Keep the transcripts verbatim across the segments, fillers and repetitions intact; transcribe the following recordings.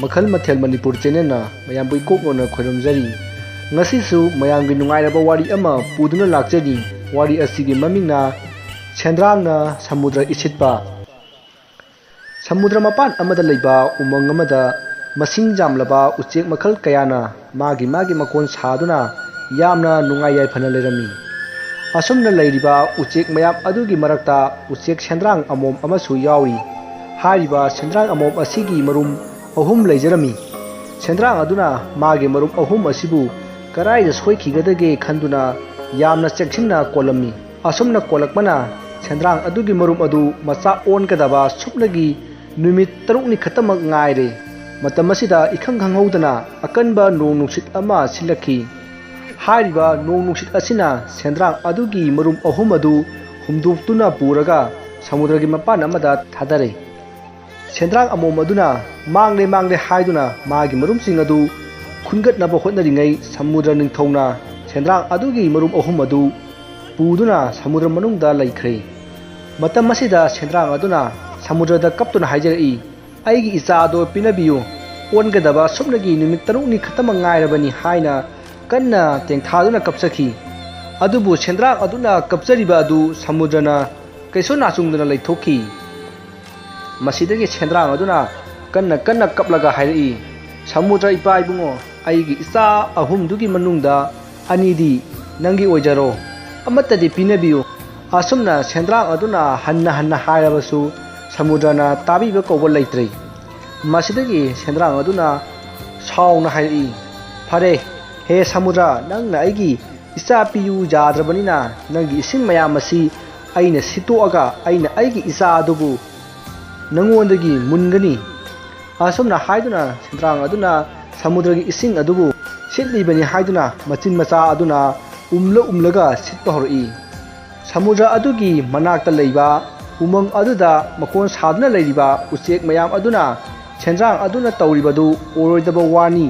ꯃꯈꯜ ꯃꯊꯦꯜ ꯃꯅꯤꯄꯨꯔ ꯆꯦꯅꯦꯜꯅ ꯃꯌꯥꯝꯕꯨ ꯏꯀꯣꯛ ꯅꯣꯟꯅ ꯈꯣꯏꯔꯝꯖꯔꯤ꯫ ꯉꯁꯤꯁꯨ ꯃꯌꯥꯝꯒꯤ ꯅꯨꯡꯉꯥꯏꯔꯕ ꯋꯥꯔꯤ ꯑꯃ ꯄꯨꯗꯨꯅ ꯂꯥꯛꯆꯔꯤ꯫ ꯋꯥꯔꯤ ꯑꯁꯤꯒꯤ ꯃꯃꯤꯡꯅ ꯁꯦꯟꯗ꯭ꯔꯥꯡꯅ ꯁꯃꯨꯗ꯭ꯔ ꯏꯁꯤꯠꯄ꯫ ꯁꯃꯨꯗ꯭ꯔ ꯃꯄꯥꯟ ꯑꯃꯗ ꯂꯩꯕ ꯎꯃꯪ ꯑꯃꯗ ꯃꯁꯤꯡ ꯌꯥꯝꯂꯕ ꯎꯆꯦꯛ ꯃꯈꯜ ꯀꯌꯥꯅ ꯃꯥꯒꯤ ꯃꯥꯒꯤ ꯃꯀꯣꯟ ꯁꯥꯗꯨꯅ ꯌꯥꯝꯅ ꯅꯨꯡꯉꯥꯏ ꯌꯥꯏꯐꯅ ꯂꯩꯔꯝꯃꯤ꯫ ꯑꯁꯨꯝꯅ ꯂꯩꯔꯤꯕ ꯎꯆꯦꯛ ꯃꯌꯥꯝ ꯑꯗꯨꯒꯤ ꯃꯔꯛꯇ ꯎꯆꯦꯛ ꯁꯦꯟꯗ꯭ꯔꯥꯡ ꯑꯃꯣꯝ ꯑꯃꯁꯨ ꯌꯥꯎꯔꯤ꯫ ꯍꯥꯏꯔꯤꯕ ꯁꯦꯟꯗ꯭ꯔꯥꯡ ꯑꯃꯣꯝ ꯑꯁꯤꯒꯤ ꯃꯔꯨꯝ ꯑꯍꯨꯝ ꯂꯩꯖꯔꯝꯃꯤ꯫ ꯁꯦꯟꯗ꯭ꯔꯥꯡ ꯑꯗꯨꯅ ꯃꯥꯒꯤ ꯃꯔꯨꯝ ꯑꯍꯨꯝ ꯑꯁꯤꯕꯨ ꯀꯗꯥꯏꯗ ꯁꯣꯏꯈꯤꯒꯗꯒꯦ ꯈꯟꯗꯨꯅ ꯌꯥꯝꯅ ꯆꯦꯛꯁꯤꯟꯅ ꯀꯣꯜꯂꯝꯃꯤ꯫ ꯑꯁꯨꯝꯅ ꯀꯣꯜꯂꯛꯄꯅ ꯁꯦꯟꯗ꯭ꯔꯥꯡ ꯑꯗꯨꯒꯤ ꯃꯔꯨꯝ ꯑꯗꯨ ꯃꯆꯥ ꯑꯣꯟꯒꯗꯕ ꯁꯨꯞꯅꯒꯤ ꯅꯨꯃꯤꯠ ꯇꯔꯨꯛꯅꯤ ꯈꯛꯇꯃꯛ ꯉꯥꯏꯔꯦ꯫ ꯃꯇꯝ ꯑꯁꯤꯗ ꯏꯈꯪ ꯈꯪꯍꯧꯗꯅ ꯑꯀꯟꯕ ꯅꯣꯡ ꯅꯨꯡꯁꯤꯠ ꯑꯃ ꯁꯤꯜꯂꯛꯈꯤ꯫ ꯍꯥꯏꯔꯤꯕ ꯅꯣꯡ ꯅꯨꯡꯁꯤꯠ ꯑꯁꯤꯅ ꯁꯦꯟꯗ꯭ꯔꯥꯡ ꯑꯗꯨꯒꯤ ꯃꯔꯨꯝ ꯑꯍꯨꯝ ꯑꯗꯨ ꯍꯨꯝꯗꯣꯛꯇꯨꯅ ꯄꯨꯔꯒ ꯁꯃꯨꯗ꯭ꯔꯒꯤ ꯃꯄꯥꯟ ꯑꯃꯗ ꯊꯥꯗꯔꯦ꯫ ꯁꯦꯟꯗ꯭ꯔꯥꯡ ꯑꯃꯣꯝ ꯑꯗꯨꯅ ꯃꯥꯡꯂꯦ ꯃꯥꯡꯂꯦ ꯍꯥꯏꯗꯨꯅ ꯃꯥꯒꯤ ꯃꯔꯨꯝꯁꯤꯡ ꯑꯗꯨ ꯈꯨꯟꯒꯠꯅꯕ ꯍꯣꯠꯅꯔꯤꯉꯩ ꯁꯃꯨꯗ꯭ꯔ ꯅꯤꯡꯊꯧꯅ ꯁꯦꯟꯗ꯭ꯔꯥꯡ ꯑꯗꯨꯒꯤ ꯃꯔꯨꯝ ꯑꯍꯨꯝ ꯑꯗꯨ ꯄꯨꯗꯨꯅ ꯁꯃꯨꯗ꯭ꯔ ꯃꯅꯨꯡꯗ ꯂꯩꯈ꯭ꯔꯦ꯫ ꯃꯇꯝ ꯑꯁꯤꯗ ꯁꯦꯟꯗ꯭ꯔꯥꯡ ꯑꯗꯨꯅ ꯁꯃꯨꯗ꯭ꯔꯗ ꯀꯞꯇꯨꯅ ꯍꯥꯏꯖꯔꯛꯏ, "ꯑꯩꯒꯤ ꯏꯆꯥ ꯑꯗꯣ ꯄꯤꯅꯕꯤꯌꯨ, ꯑꯣꯟꯒꯗꯕ ꯁꯨꯞꯅꯒꯤ ꯅꯨꯃꯤꯠ ꯇꯔꯨꯛꯅꯤ ꯈꯛꯇꯃꯛ ꯉꯥꯏꯔꯕꯅꯤ" ꯍꯥꯏꯅ ꯀꯟꯅ ꯇꯦꯡꯊꯥꯗꯨꯅ ꯀꯞꯆꯈꯤ꯫ ꯑꯗꯨꯕꯨ ꯁꯦꯟꯗ꯭ꯔꯥꯡ ꯑꯗꯨꯅ ꯀꯞꯆꯔꯤꯕ ꯑꯗꯨ ꯁꯃꯨꯗ꯭ꯔꯅ ꯀꯩꯁꯨ ꯅꯥꯆꯨꯡꯗꯅ ꯂꯩꯊꯣꯛꯈꯤ꯫ ꯃꯁꯤꯗꯒꯤ ꯁꯦꯟꯗ꯭ꯔꯥꯡ ꯑꯗꯨꯅ ꯀꯟꯅ ꯀꯟꯅ ꯀꯞꯂꯒ ꯍꯥꯏꯔꯛꯏ, "ꯁꯃꯨꯗ꯭ꯔ ꯏꯄꯥ ꯏꯕꯨꯡꯉꯣ, ꯑꯩꯒꯤ ꯏꯆꯥ ꯑꯍꯨꯝꯗꯨꯒꯤ ꯃꯅꯨꯡꯗ ꯑꯅꯤꯗꯤ ꯅꯪꯒꯤ ꯑꯣꯏꯖꯔꯣ, ꯑꯃꯠꯇꯗꯤ ꯄꯤꯅꯕꯤꯌꯨ"꯫ ꯑꯁꯨꯝꯅ ꯁꯦꯟꯗ꯭ꯔꯥꯡ ꯑꯗꯨꯅ ꯍꯟꯅ ꯍꯟꯅ ꯍꯥꯏꯔꯕꯁꯨ ꯁꯃꯨꯗ꯭ꯔꯅ ꯇꯥꯕꯤꯕ ꯀꯧꯕ ꯂꯩꯇ꯭ꯔꯦ꯫ ꯃꯁꯤꯗꯒꯤ ꯁꯦꯟꯗ꯭ꯔꯥꯡ ꯑꯗꯨꯅ ꯁꯥꯎꯅ ꯍꯥꯏꯔꯛꯏ, "ꯐꯔꯦ, ꯍꯦ ꯁꯃꯨꯗ꯭ꯔ, ꯅꯪꯅ ꯑꯩꯒꯤ ꯏꯆꯥ ꯄꯤꯌꯨ ꯌꯥꯗ꯭ꯔꯕꯅꯤꯅ ꯅꯪꯒꯤ ꯏꯁꯤꯡ ꯃꯌꯥꯝ ꯑꯁꯤ ꯑꯩꯅ ꯁꯤꯠꯇꯣꯛꯑꯒ ꯑꯩꯅ ꯑꯩꯒꯤ ꯏꯆꯥ ꯑꯗꯨꯕꯨ ꯅꯪꯉꯣꯟꯗꯒꯤ ꯃꯨꯟꯒꯅꯤ"꯫ ꯑꯁꯨꯝꯅ ꯍꯥꯏꯗꯨꯅ ꯁꯦꯟꯗ꯭ꯔꯥꯡ ꯑꯗꯨꯅ ꯁꯃꯨꯗ꯭ꯔꯒꯤ ꯏꯁꯤꯡ ꯑꯗꯨꯕꯨ ꯁꯤꯠꯂꯤꯕꯅꯤ ꯍꯥꯏꯗꯨꯅ ꯃꯆꯤꯟ ꯃꯆꯥ ꯑꯗꯨꯅ ꯎꯝꯂ ꯎꯝꯂꯒ ꯁꯤꯠꯄ ꯍꯧꯔꯛꯏ꯫ ꯁꯃꯨꯗ꯭ꯔ ꯑꯗꯨꯒꯤ ꯃꯅꯥꯛꯇ ꯂꯩꯕ ꯎꯃꯪ ꯑꯗꯨꯗ ꯃꯀꯣꯟ ꯁꯥꯗꯨꯅ ꯂꯩꯔꯤꯕ ꯎꯆꯦꯛ ꯃꯌꯥꯝ ꯑꯗꯨꯅ ꯁꯦꯟꯗ꯭ꯔꯥꯡ ꯑꯗꯨꯅ ꯇꯧꯔꯤꯕꯗꯨ ꯑꯣꯏꯔꯣꯏꯗꯕ ꯋꯥꯅꯤ,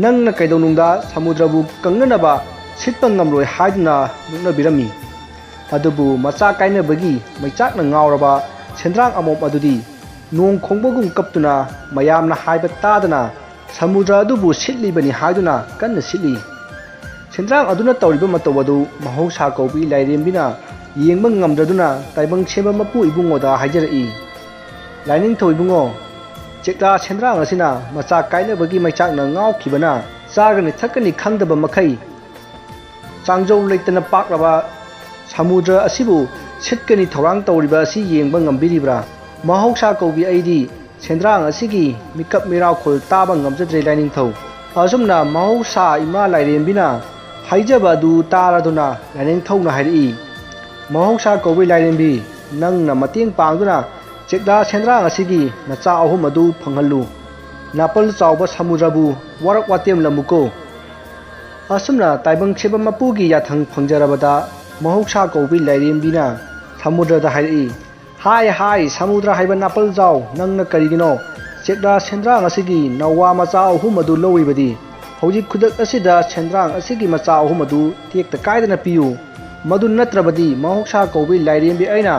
ꯅꯪꯅ ꯀꯩꯗꯧꯅꯨꯡꯗ ꯁꯃꯨꯗ꯭ꯔꯕꯨ ꯀꯪꯅꯅꯕ ꯁꯤꯠꯄ ꯉꯝꯂꯣꯏ ꯍꯥꯏꯗꯨꯅ ꯅꯣꯛꯅꯕꯤꯔꯝꯃꯤ꯫ ꯑꯗꯨꯕꯨ ꯃꯆꯥ ꯀꯥꯏꯅꯕꯒꯤ ꯃꯩꯆꯥꯛꯅ ꯉꯥꯎꯔꯕ ꯁꯦꯟꯗ꯭ꯔꯥꯡ ꯑꯃꯣꯝ ꯑꯗꯨꯗꯤ ꯅꯣꯡ ꯈꯣꯡꯕꯒꯨꯝ ꯀꯞꯇꯨꯅ ꯃꯌꯥꯝꯅ ꯍꯥꯏꯕ ꯇꯥꯗꯅ ꯁꯃꯨꯗ꯭ꯔ ꯑꯗꯨꯕꯨ ꯁꯤꯠꯂꯤꯕꯅꯤ ꯍꯥꯏꯗꯨꯅ ꯀꯟꯅ ꯁꯤꯠꯂꯤ꯫ ꯁꯦꯟꯗ꯭ꯔꯥꯡ ꯑꯗꯨꯅ ꯇꯧꯔꯤꯕ ꯃꯇꯧ ꯑꯗꯨ ꯃꯍꯧꯁꯥ ꯀꯧꯕꯤ ꯂꯥꯏꯔꯦꯝꯕꯤꯅ ꯌꯦꯡꯕ ꯉꯝꯗ꯭ꯔꯗꯨꯅ ꯇꯥꯏꯕꯪ ꯁꯦꯝꯕ ꯃꯄꯨ ꯏꯕꯨꯡꯉꯣꯗ ꯍꯥꯏꯖꯔꯛꯏ, "ꯂꯥꯏꯅꯤꯡꯊꯧ ꯏꯕꯨꯡꯉꯣ, ꯆꯦꯛꯂꯥ ꯁꯦꯟꯗ꯭ꯔꯥꯡ ꯑꯁꯤꯅ ꯃꯆꯥ ꯀꯥꯏꯅꯕꯒꯤ ꯃꯩꯆꯥꯛꯅ ꯉꯥꯎꯈꯤꯕꯅ ꯆꯥꯒꯅꯤ ꯊꯛꯀꯅꯤ ꯈꯪꯗꯕ ꯃꯈꯩ ꯆꯥꯡꯖꯧ ꯂꯩꯇꯅ ꯄꯥꯛꯂꯕ ꯁꯃꯨꯗ꯭ꯔ ꯑꯁꯤꯕꯨ ꯁꯤꯠꯀꯅꯤ ꯊꯧꯔꯥꯡ ꯇꯧꯔꯤꯕ ꯑꯁꯤ ꯌꯦꯡꯕ ꯉꯝꯕꯤꯔꯤꯕ꯭ꯔꯥ?" "ꯃꯍꯧꯁꯥ ꯀꯧꯕꯤ ꯑꯩꯗꯤ ꯁꯦꯟꯗ꯭ꯔꯥꯡ ꯑꯁꯤꯒꯤ ꯃꯤꯀꯞ ꯃꯤꯔꯥꯎꯈꯣꯜ ꯇꯥꯕ ꯉꯝꯖꯗ꯭ꯔꯦ ꯂꯥꯏꯅꯤꯡꯊꯧ꯫" ꯑꯁꯨꯝꯅ ꯃꯍꯧꯁꯥ ꯏꯃꯥ ꯂꯥꯏꯔꯦꯝꯕꯤꯅ ꯍꯥꯏꯖꯕ ꯑꯗꯨ ꯇꯥꯔꯗꯨꯅ ꯂꯥꯏꯅꯤꯡꯊꯧꯅ ꯍꯥꯏꯔꯛꯏ, "ꯃꯍꯧꯁꯥ ꯀꯧꯕꯤ ꯂꯥꯏꯔꯦꯝꯕꯤ, ꯅꯪꯅ ꯃꯇꯦꯡ ꯄꯥꯡꯗꯨꯅ ꯆꯦꯛꯂꯥ ꯁꯦꯟꯗ꯭ꯔꯥꯡ ꯑꯁꯤꯒꯤ ꯃꯆꯥ ꯑꯍꯨꯝ ꯑꯗꯨ ꯐꯪꯍꯜꯂꯨ꯫ ꯅꯥꯄꯜ ꯆꯥꯎꯕ ꯁꯃꯨꯗ꯭ꯔꯕꯨ ꯋꯥꯔꯛ ꯋꯥꯇꯦꯝꯂꯝꯃꯨꯀꯣ꯫" ꯑꯁꯨꯝꯅ ꯇꯥꯏꯕꯪ ꯁꯦꯝꯕ ꯃꯄꯨꯒꯤ ꯌꯥꯊꯪ ꯐꯪꯖꯔꯕꯗ ꯃꯍꯧꯁꯥ ꯀꯧꯕꯤ ꯂꯥꯏꯔꯦꯝꯕꯤꯅ ꯁꯃꯨꯗ꯭ꯔꯗ ꯍꯥꯏꯔꯛꯏ, "ꯍꯥꯏ ꯍꯥꯏ ꯁꯃꯨꯗ꯭ꯔ ꯍꯥꯏꯕ ꯅꯥꯄꯜ ꯖꯥꯎ, ꯅꯪꯅ ꯀꯔꯤꯒꯤꯅꯣ ꯆꯦꯛꯂꯥ ꯁꯦꯟꯗ꯭ꯔꯥꯡ ꯑꯁꯤꯒꯤ ꯅꯋꯥ ꯃꯆꯥ ꯑꯍꯨꯝ ꯑꯗꯨ ꯂꯧꯔꯤꯕꯗꯤ? ꯍꯧꯖꯤꯛ ꯈꯨꯗꯛ ꯑꯁꯤꯗ ꯁꯦꯟꯗ꯭ꯔꯥꯡ ꯑꯁꯤꯒꯤ ꯃꯆꯥ ꯑꯍꯨꯝ ꯑꯗꯨ ꯇꯦꯛꯇ ꯀꯥꯏꯗꯅ ꯄꯤꯌꯨ꯫ ꯃꯗꯨ ꯅꯠꯇ꯭ꯔꯕꯗꯤ ꯃꯍꯧꯁꯥ ꯀꯧꯕꯤ ꯂꯥꯏꯔꯦꯝꯕꯤ ꯑꯩꯅ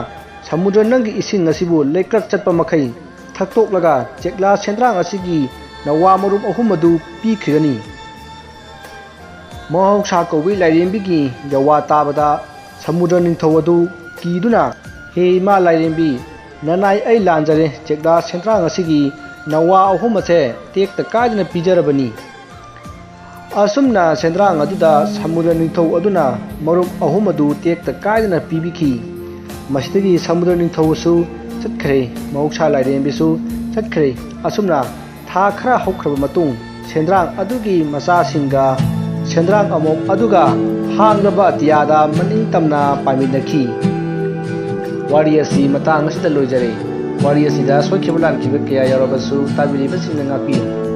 ꯁꯃꯨꯗ꯭ꯔ ꯅꯪꯒꯤ ꯏꯁꯤꯡ ꯑꯁꯤꯕꯨ ꯂꯩꯀ꯭ꯔꯛ ꯆꯠꯄ ꯃꯈꯩ ꯊꯛꯇꯣꯛꯂꯒ ꯆꯦꯛꯂꯥ ꯁꯦꯟꯗ꯭ꯔꯥꯡ ꯑꯁꯤꯒꯤ ꯅꯋꯥ ꯃꯔꯨꯞ ꯑꯍꯨꯝ ꯑꯗꯨ ꯄꯤꯈ꯭ꯔꯒꯅꯤ꯫" ꯃꯍꯧꯁꯥ ꯀꯧꯕꯤ ꯂꯥꯏꯔꯦꯝꯕꯤꯒꯤ ꯌꯋꯥ ꯇꯥꯕꯗ ꯁꯃꯨꯗ꯭ꯔ ꯅꯤꯡꯊꯧ ꯑꯗꯨ ꯀꯤꯗꯨꯅ, "ꯍꯦ ꯏꯃꯥ ꯂꯥꯏꯔꯦꯝꯕꯤ, ꯅꯅꯥꯏ ꯑꯩ ꯂꯥꯟꯖꯔꯦ, ꯆꯦꯛꯂꯥ ꯁꯦꯟꯗ꯭ꯔꯥꯡ ꯑꯁꯤꯒꯤ ꯅꯋꯥ ꯑꯍꯨꯝ ꯑꯁꯦ ꯇꯦꯛꯇ ꯀꯥꯏꯗꯅ ꯄꯤꯖꯔꯕꯅꯤ꯫" ꯑꯁꯨꯝꯅ ꯁꯦꯟꯗ꯭ꯔꯥꯡ ꯑꯗꯨꯗ ꯁꯃꯨꯗ꯭ꯔ ꯅꯤꯡꯊꯧ ꯑꯗꯨꯅ ꯃꯔꯨꯞ ꯑꯍꯨꯝ ꯑꯗꯨ ꯇꯦꯛꯇ ꯀꯥꯏꯗꯅ ꯄꯤꯕꯤꯈꯤ꯫ ꯃꯁꯤꯗꯒꯤ ꯁꯃꯨꯗ꯭ꯔ ꯅꯤꯡꯊꯧꯁꯨ ꯆꯠꯈ꯭ꯔꯦ, ꯃꯍꯧꯁꯥ ꯂꯥꯏꯔꯦꯝꯕꯤꯁꯨ ꯆꯠꯈ꯭ꯔꯦ꯫ ꯑꯁꯨꯝꯅ ꯊꯥ ꯈꯔ ꯍꯧꯈ꯭ꯔꯕ ꯃꯇꯨꯡ, ꯁꯦꯟꯗ꯭ꯔꯥꯡ ꯑꯗꯨꯒꯤ ꯃꯆꯥꯁꯤꯡꯒ ꯁꯦꯟꯗ꯭ꯔꯥꯡ ꯑꯃꯣꯝ ꯑꯗꯨꯒ ꯍꯥꯡꯂꯕ ꯑꯇꯤꯌꯥꯗ ꯃꯅꯤꯡ ꯇꯝꯅ ꯄꯥꯏꯃꯤꯟꯅꯈꯤ꯫ ꯋꯥꯔꯤ ꯑꯁꯤ ꯃꯇꯥꯡ ꯑꯁꯤꯗ ꯂꯣꯏꯖꯔꯦ꯫ ꯋꯥꯔꯤ ꯑꯁꯤꯗ ꯁꯣꯏꯈꯤꯕ ꯂꯥꯟꯈꯤꯕ ꯀꯌꯥ ꯌꯥꯎꯔꯕꯁꯨ ꯇꯥꯕꯤꯔꯤꯕꯁꯤꯡꯅ ꯉꯥꯛꯄꯤꯌꯨ꯫